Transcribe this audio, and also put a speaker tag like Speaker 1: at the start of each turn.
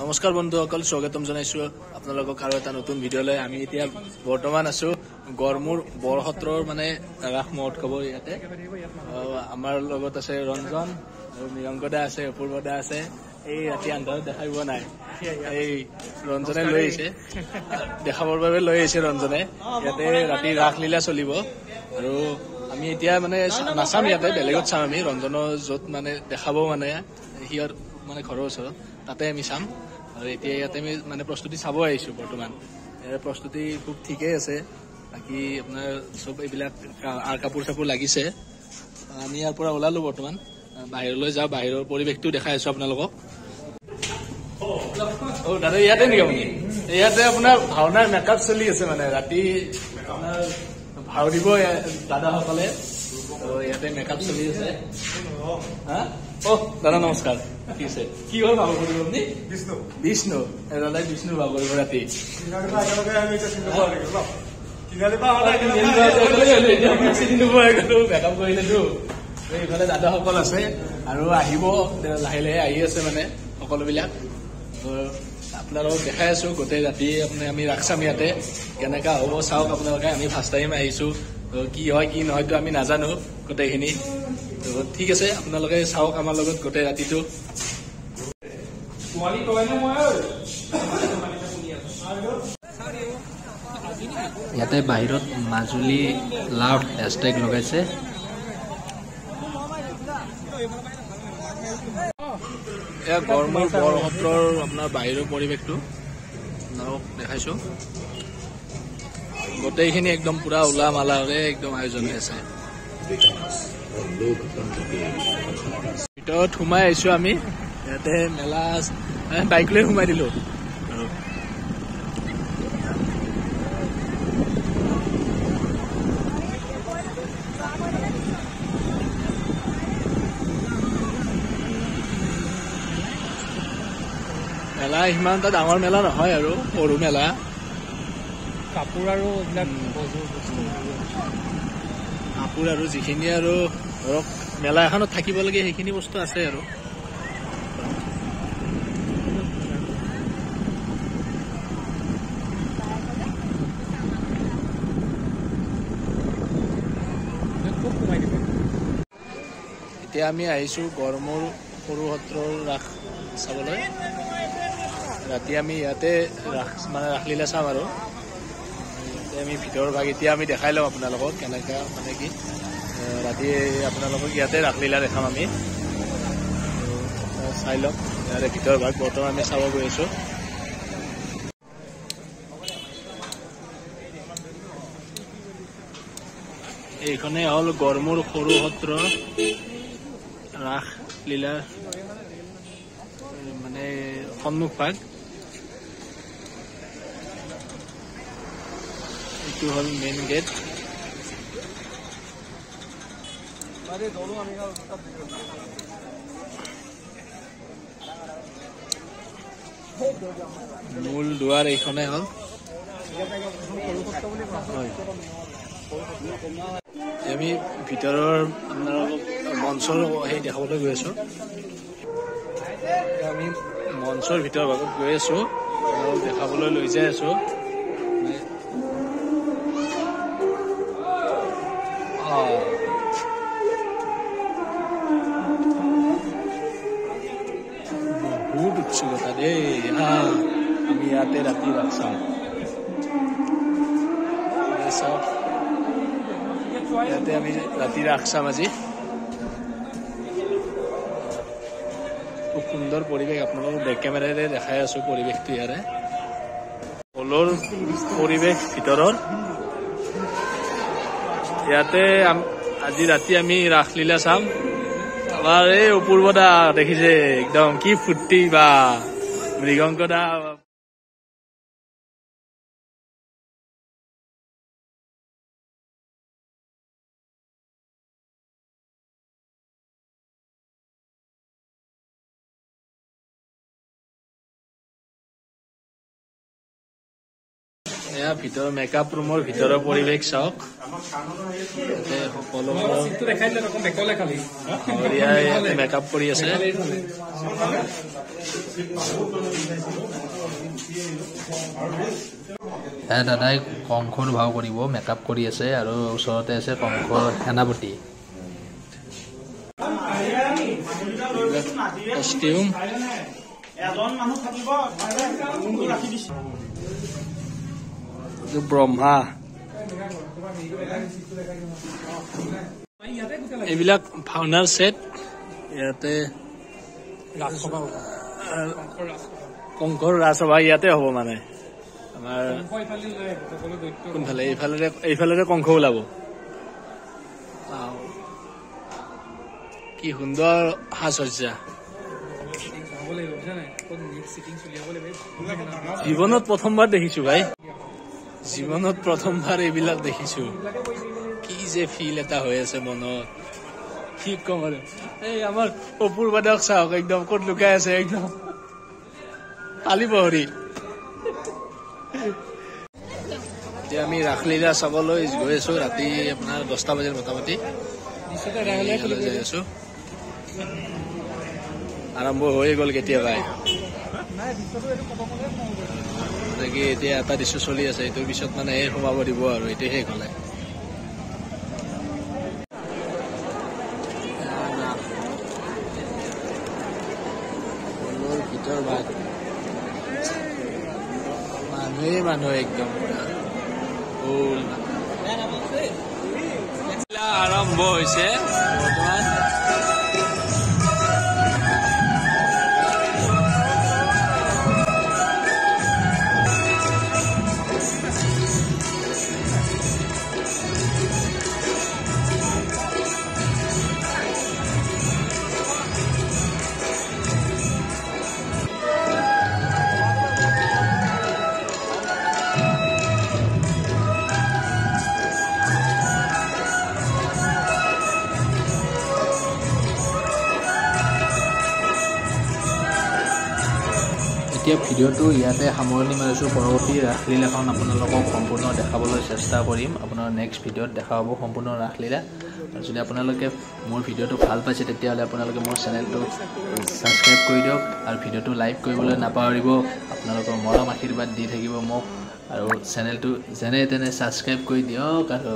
Speaker 1: নমস্কাৰ বন্ধুসকল, স্বাগতম জনাইছো আপোনালোকক আৰু এটা নতুন ভিডিঅ'লৈ। আমি এতিয়া বৰ্তমান আছো গড়মূৰ বৰসত্ৰৰ মানে ৰাস মহোৎসৱৰ ইয়াতে। আমাৰ লগত আছে ৰঞ্জন আৰু মৃগাংক দা আছে, অপূৰ্ব দা আছে। এই ৰাতি আন্ধাৰত দেখাই পোৱা নাই, এই ৰঞ্জনে লৈ আহিছে, দেখাবৰ বাবে লৈ আহিছে ৰঞ্জনে। ইয়াতে ৰাতি ৰাসলীলা চলিব আৰু আমি এতিয়া মানে নাচাম ইয়াতে, বেলেগত চাম আমি। ৰঞ্জনৰ য'ত মানে দেখাব মানে সিহঁত মানে ঘৰৰ ওচৰত, তাতে আমি চাম। আৰু এতিয়া ইয়াতে আমি মানে প্ৰস্তুতি চাব আহিছোঁ বৰ্তমান। ইয়াৰে প্ৰস্তুতি খুব ঠিকেই আছে, বাকী আপোনাৰ চব এইবিলাক কাপোৰ চাপোৰ লাগিছে। আমি ইয়াৰ পৰা ওলালো, বৰ্তমান বাহিৰলৈ যাওঁ, বাহিৰৰ পৰিৱেশটো দেখাই আছো আপোনালোকক। অ দাদা, ইয়াতে নেকি আপুনি? ইয়াতে আপোনাৰ ভাওনাৰ মেকআপ চলি আছে, মানে ৰাতি আপোনাৰ ভাও দিব দাদাসকলে, ইয়াতে মেকআপ চলি আছে। হা অ দাদা নমস্কাৰ, ঠিক আছে। কি হ'ল ভাও কৰিব আপুনি? বিষ্ণু। বিষ্ণু দাদাই বিষ্ণু ভাও কৰিব ৰাতি। মেকআপ কৰিলেতো। এইফালে দাদাসকল আছে আৰু আহিব লাহে লাহে আহি আছে মানে সকলোবিলাক। আপোনালোকক দেখাই আছো গোটেই ৰাতি আমি ৰাস চাম ইয়াতে, কেনেকা হ'ব চাওক আপোনালোকে। আমি ফাৰ্ষ্ট টাইম আহিছো, কি হয় কি নহয়তো আমি নাজানো গোটেইখিনি। ঠিক আছে, আপোনালোকে চাওক আমাৰ লগত গোটেই ৰাতিটো। ইয়াতে বাহিৰত মাজুলী লাউড হেছটেগ লগাইছে। এয়া গড়মূৰ বৰসত্ৰৰ আপোনাৰ বাহিৰৰ পৰিৱেশটো আপোনালোকক দেখাইছো। গোটেইখিনি একদম পুৰা উলা মালাৰে একদম আয়োজন হৈ আছে। ভিতৰত সোমাই আহিছো আমি, ইয়াতে মেলা বাইক লৈ সোমাই দিলো। আৰু মেলা সিমান এটা ডাঙৰ মেলা নহয় আৰু সৰু মেলা।
Speaker 2: কাপোৰ আৰু এইবিলাক
Speaker 1: কাপোৰ আৰু যিখিনি আৰু ধৰক মেলা এখনত থাকিব লাগে সেইখিনি বস্তু আছে আৰু। এতিয়া আমি আহিছো গড়মূৰ সৰু সত্ৰৰ ৰাস চাবলৈ। ৰাতি আমি ইয়াতে ৰাস মানে ৰাসলীলা চাম আৰু। ইয়াতে আমি ভিতৰৰ ভাগ এতিয়া আমি দেখাই ল'ম আপোনালোকক কেনেকা মানে কি। ৰাতি আপোনালোকক ইয়াতে ৰাসলীলা দেখাম আমি, চাই লওক ইয়াৰে ভিতৰৰ ভাগ। বৰ্তমান আমি চাব গৈ আছো। এইখনে হ'ল গড়মূৰ সৰু সত্ৰ ৰাসলীলা মানে সন্মুখ ভাগ। এইটো হ'ল মেইন গেট। মূল দুৱাৰ এইখনে হ'ল। আমি ভিতৰৰ আপোনালোকক মঞ্চৰ সেই দেখাবলৈ গৈ আছো। আমি মঞ্চৰ ভিতৰ ভাগত গৈ আছো, দেখাবলৈ লৈ যাই আছো। বহুত উৎসুকতা দেই। আমি ইয়াতে ৰাতি ৰাস চাম। চাওক ইয়াতে আমি ৰাতি ৰাস চাম আজি। খুব সুন্দৰ পৰিৱেশ, আপোনালোকক বেক কেমেৰাৰে দেখাই আছো পৰিৱেশটো। ইয়াৰে হলৰ পৰিৱেশ ভিতৰৰ। ইয়াতে আজি ৰাতি আমি ৰাসলীলা চাম। আমাৰ এই অপূৰ্ব দা দেখিছে একদম কি ফূৰ্তি বা মৃগাংক দা। এয়া ভিতৰৰ মেকআপ ৰুমৰ ভিতৰৰ পৰিৱেশ চাওক। সকলো মেকআপ কৰি আছে। দাদাই কংসৰ ভাও কৰিব, মেকআপ কৰি আছে আৰু ওচৰতে আছে কংসৰ সেনাপতি। কষ্টিউম ব্ৰহ্মা, এইবিলাক ভাওনাৰ ছেট। ইয়াতে কংসৰ ৰাজসভা ইয়াতে হ'ব, মানে আমাৰ কোনফালে এইফালেৰে কংস ওলাব। কি সুন্দৰ সাজসজ্জা! জীৱনত প্ৰথমবাৰ দেখিছো ভাই, জীৱনত প্ৰথমবাৰ এইবিলাক দেখিছো। কি যে ফিল এটা হৈ আছে মনত, কি কম আৰু। এই আমাৰ অপূৰ্বাদক চাওক, একদম ক'ত লুকাই আছে, একদম পালি বহৰি। এতিয়া আমি ৰাসলীলা চাবলৈ গৈ আছো। ৰাতি আপোনাৰ 10টা বাজিল মোটামুটি, যাই আছো। আৰম্ভ হৈ গ'ল কেতিয়াবাই। মানে কি এতিয়া এটা দৃশ্য চলি আছে, এইটোৰ পিছত মানে এই সোমাব দিব আৰু এইটো শেষ হলে। ভিতৰ ভাগ মানুহেই মানুহ, একদম আৰম্ভ হৈছে বৰ্তমান। এতিয়া ভিডিঅ'টো ইয়াতে সামৰণি মাৰিছোঁ। পৰৱৰ্তী ৰাসলীলাখন আপোনালোকক সম্পূৰ্ণ দেখাবলৈ চেষ্টা কৰিম। আপোনাৰ নেক্সট ভিডিঅ'ত দেখা হ'ব সম্পূৰ্ণ ৰাসলীলা। আৰু যদি আপোনালোকে মোৰ ভিডিঅ'টো ভাল পাইছে তেতিয়াহ'লে আপোনালোকে মোৰ চেনেলটো ছাবস্ক্ৰাইব কৰি দিয়ক আৰু ভিডিঅ'টো লাইক কৰিবলৈ নাপাহৰিব। আপোনালোকৰ মৰম আশীৰ্বাদ দি থাকিব মোক, আৰু চেনেলটো যেনে তেনে ছাবস্ক্ৰাইব কৰি দিয়ক আৰু।